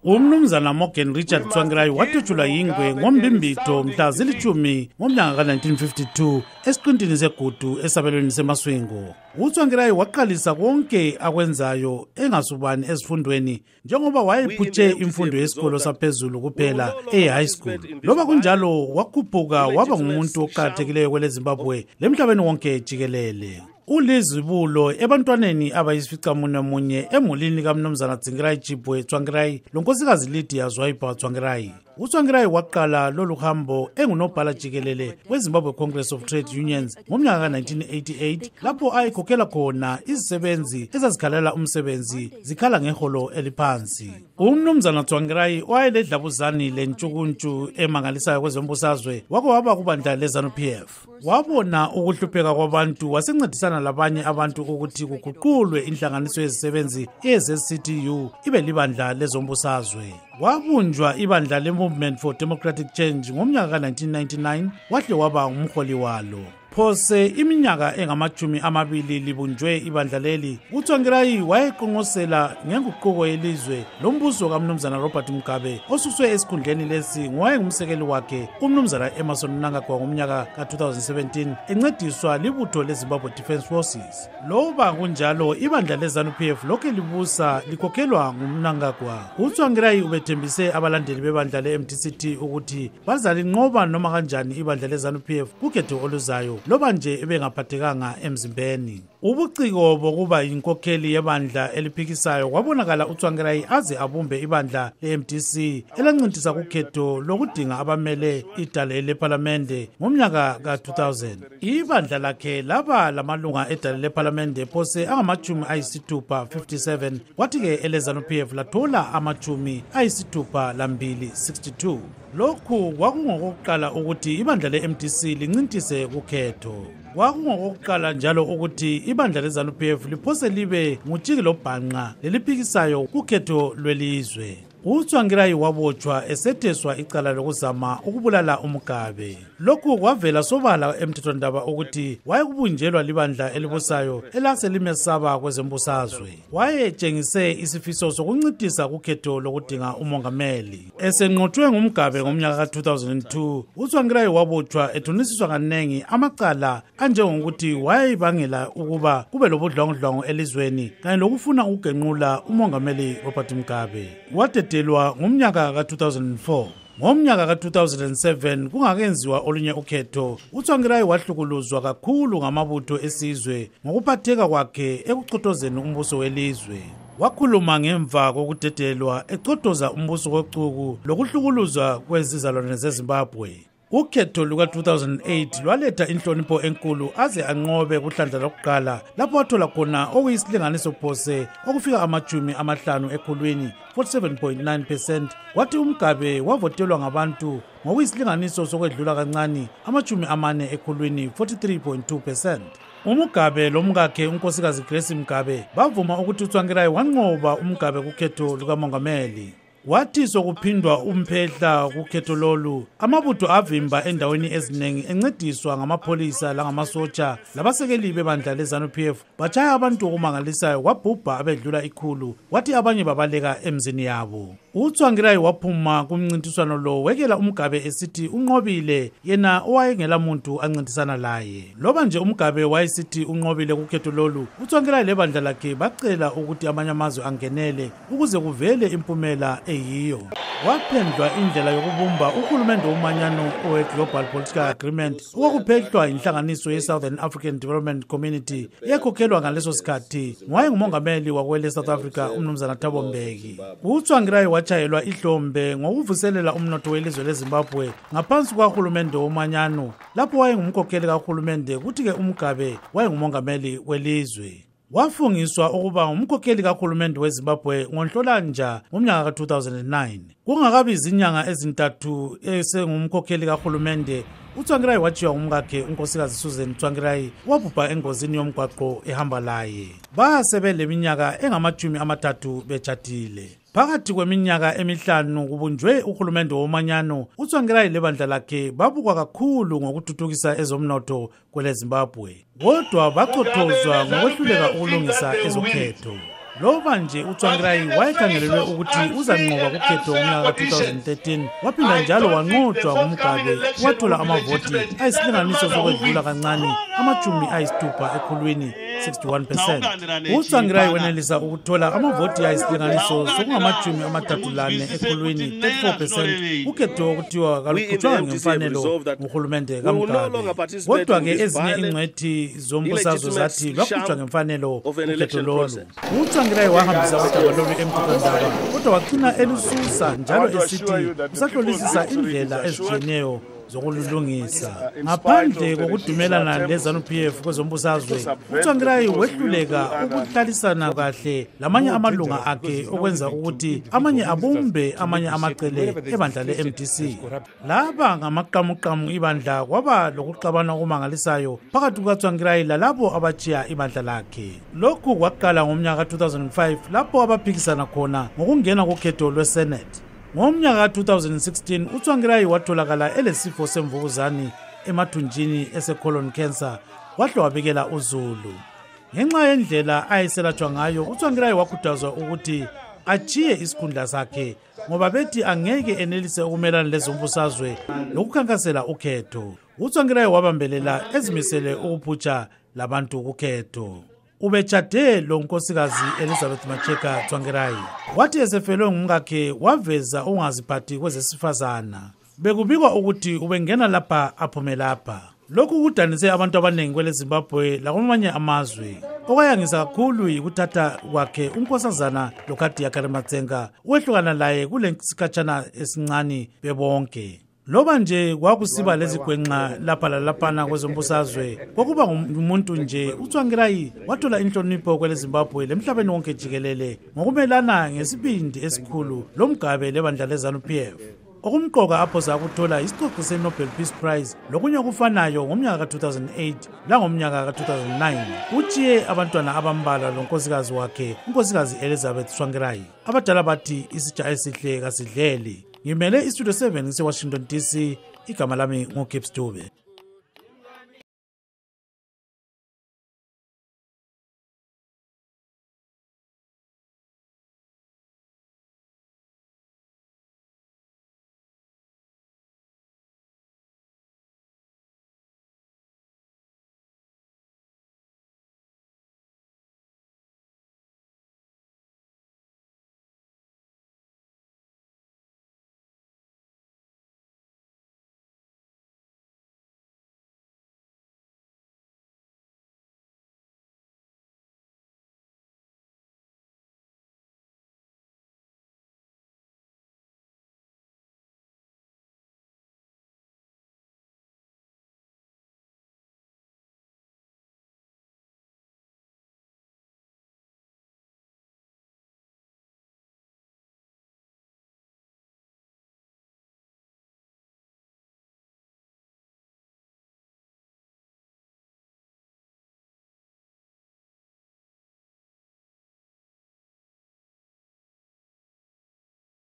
UMnumzana Morgan Richard UTsvangirai wathutshulwa yingwe ngombimbito mhla zilithumi ngomnyaka ka-1952 esiqintini segudu esabelweni seMaswingo. UTsvangirai waqalisa konke akwenzayo engasubani ezifundweni njengoba wayephutshe imfundo yesikolo saphezulu kuphela e-high school. Loba kunjalo wakhuphuka waba ngumuntu oqakathekileyo kweleZimbabwe lemhlabeni wonke jikelele. Ulizibulo ebantwaneni abayisificamunwemunye emulini kaMnumzana Dzingrai Chibwe Tsvangirai lonkosikazi Lydia Zwaiba Tsvangirai. UTsvangirai waqala lolu hambo engunobhala jikelele weZimbabwe Congress of Trade Unions ngomnyaka ka-1988 lapho ayekhokhela khona izisebenzi ezazikhalela umsebenzi zikhala ngeholo eliphansi. UMnumzana Tsvangirai wayeledlabuzane lentshukuntshu emangalisayo kwezombusazwe wake waba kubandla leZanu PF. Wabona ukuhlupheka kwabantu wasencedisana labanye abantu ukuthi kuguqulwe inhlanganiso yezisebenzi ezeCTU ibe libandla lezombusazwe. Wabunjwa ibandla leMovement for Democratic Change ngomnyaka ka-1999 wahle waba ngumholi walo. Phose iminyaka engamachumi amabili libunjwe ibandla leli, uTsvangirai wayeqonqosela ngenguquko yelizwe lombuso kaMnumzana Robert Mugabe osuswe esikhundleni lesi ngowayengumsekeli wakhe uMnumzana Emerson Mnangagwa ngomnyaka ka-2017 encediswa libutho leZimbabwe Defence Forces. Loba kunjalo ibandla leZanu PF lokhe libusa likhokhelwa nguMnangagwa. uTsvangirai ubethembise abalandeli bebandla leMDC ukuthi bazalinqoba noma kanjani ibandla leZanu PF kukhetho oluzayo loba nje ebengaphathekanga emzimbeni. Ubuciko bokuba yinkokheli yebandla eliphikisayo kwabonakala uTsvangirai aze abumbe ibandla leMDC elancintisa kukhetho lokudinga abamele idale leParlamente ngomnyaka ka-2000. Ibandla lakhe laba lamalunga edale leParlamente phose angamachumi ayisithupha 57 kwathi-ke eleZanu PF lathola amachumi ayisithupha lambili 62. Lokhu kwakungokokuqala ukuthi ibandla leMDC lincintise kukhetho. Kwakungokokuqala njalo ukuthi ibandla leZanu PF liphose libe ngutshikilo bhanqa leliphikisayo kukhetho lwelizwe. uTsvangirai wabotshwa esetheswa icala lokuzama ukubulala uMugabe. Lokhu kwavela sobala emthethwandaba ukuthi wayekubunjelwa libandla elibusayo elase limesaba kwezembusazwe. Wayetshengise isifiso sokuncintisa kukhetho lokudinga umongameli. Esenqothwe nguMugabe ngomnyaka ka-2002, uTsvangirai wabotshwa ethunisiswa kanengi amacala anjengokuthi wayebangela ukuba kube lobudlwangudlwangu elizweni kanye lokufuna ukugenqula umongameli Robert Mugabe. Wadedelwa ngomnyaka ka-2004. Ngomnyaka ka-2007 kungakenziwa olunye ukhetho, uTsvangirai wahlukuluzwa kakhulu ngamabutho esizwe ngokuphatheka kwakhe ekuchotozeni umbuso welizwe. Wakhuluma ngemva kokudedelwa echotoza umbuso wocuku lokuhlukuluzwa kwezizalwane zeZimbabwe. Ukhetho luka-2008 lwaletha inhlonipho enkulu aze anqobe kuhlandla lokuqala lapho wathola khona okuyisilinganiso phose okufika amachumi amahlanu ekhulwini 47.9%. Wathi uMugabe wavotelwa ngabantu ngokuyisilinganiso sokwedlula kancane amachumi amane ekhulwini 43.2%. uMugabe lomkakhe unkosikazi Grace Mugabe bavuma ukuthi uTsvangirai wanqoba uMugabe kukhetho lukamongameli. Wathi sokuphindwa umphehla kukhetho lolu, amabutho avimba endaweni eziningi encediswa ngamapholisa langamasotsha labasekeli bebandla leZanu PF batshaya abantu okumangalisayo kwabhubha abedlula ikhulu, wathi abanye babaleka emzini yabo. uTsvangirai waphuma kumncintiswano lo wekela uMugabe esithi unqobile yena owayengela muntu ancintisana laye. Loba nje uMugabe wayesithi unqobile kukhetho lolu, uTsvangirai lebandla lakhe bacela ukuthi amanye amazwe angenele ukuze kuvele impumela eyiyo. Waphendwa indlela yokubumba uhulumende womanyano owe-Global Political Agreement okwakuphehlwa inhlanganiso ye-Southern African Development Community eyakhokhelwa ngaleso sikhathi ngowayengumongameli wakwele South Africa uMnumzana Thabo Mbeki. uTsvangirai wachayelwa ihlombe ngokuvuselela umnotho welizwe leZimbabwe ngaphansi kwahulumende womanyano lapho wayengumkhokheli kahulumende kuthi-ke uMugabe wayengumongameli welizwe. Wafungiswa ukuba ngumkhokheli kahulumende weZimbabwe ngoNhlolanja ngomnyaka ka-2009. Kungakabi izinyanga ezintathu esengumkhokheli kahulumende, uTsvangirai watshiywa ngumkakhe unkosikazi Susan Tsvangirai wabhubha engozini yomgwaqo ehamba laye. Basebeleminyaka engamachumi amathathu betshadile. Phakathi kweminyaka emihlanu kubunjwe uhulumende womanyano, uTsvangirai lebandla lakhe babukwa kakhulu ngokuthuthukisa ezomnotho kweleZimbabwe. Kodwa baqothozwa ngokwehluleka ukulungisa ezokhetho. loba nje uTsvangirai wayekhangelelwe ukuthi uzanqoba kukhetho ngomnyaka ka-2013 waphinda njalo wanqotshwa ngumgabe wathola amavoti ayisilinganiso sokwedlula kancane ama-60 ekhulwini 61%. uTsvangirai wenelisa ukuthola amavoti ayisilinganiso sokungama-34 ekhulwini 34% ukhetho okuthiwa kalukhutshwanga ngemfanelo nguhulumende kaMgabe. Kodwa-ke ezinye ingcwethi zombusazwe zathi lwakhutshwa ngemfanelo ukhetho lolu. uTsvangirai wahambisa udaba lolu emthethwandaba kodwa wagcina elususa njalo esithi usahlolisisa indlela ezitshiyeneyo zokululungisa. Ngaphandle kokudumelana leZanu-PF kwezombusazwe, uTsvangirai wehluleka ukuhlalisana kahle lamanye amalunga akhe okwenza ukuthi amanye abumbe amanye amacele ebandla leMDC. Laba ngamaqamuqamu ibandla kwaba lokuxabana okumangalisayo phakathi kukaTsvangirai lalabo abatshiya ibandla lakhe. Lokhu kwaqala ngomnyaka ka-2005 lapho abaphikisana khona ngokungena kukhetho lweSenate. Ngomnyaka ka-2016 uTsvangirai watholakala elesifo semvukuzane emathunjini ese-colon cancer wahle wabikela uZulu. Ngenxa yendlela ayiselatshwa ngayo uTsvangirai wakhuthazwa ukuthi achiye isikhundla sakhe ngoba bethi angeke enelise ukumelana lezombusazwe lokukhankasela ukhetho. uTsvangirai wabambelela ezimisele ukuphutsha labantu kukhetho. Ubetshade lo nkosikazi Elizabeth Macheka Tsvangirai. Wathi esefelwe ngumkakhe waveza ungaziphathi kwezesifazana. Bekubikwa ukuthi ubengena lapha aphume lapha. Lokhu kudanise abantu abaningi kweleZimbabwe lakwamanye amazwe. Okwayangisa kakhulu yikuthatha kwakhe unkosazana lokhati yakarimatsenga wehlukana laye kule sikhatshana esincane bebonke. Loba nje kwakusiba lezigwenxa lapha lalaphana kwezombusazwe kwakuba ngumuntu nje uTsvangirai wathola inhlonipho kweleZimbabwe lemhlabeni wonke jikelele ngokumelana ngesibindi esikhulu lomgabe lebandla leZanu-PF. Okumqoka apho zakuthola isicoco seNobel Peace Prize lokunye okufanayo ngomnyaka ka-2008 langomnyaka ka-2009. Utshiye abantwana abambalwa lonkosikazi wakhe unkosikazi Elizabeth Tsvangirai. Abadala bathi isitsha esihle kasidleli. Ngimele iStudio 7 ngise-Washington DC, igama lami nguKips Dube.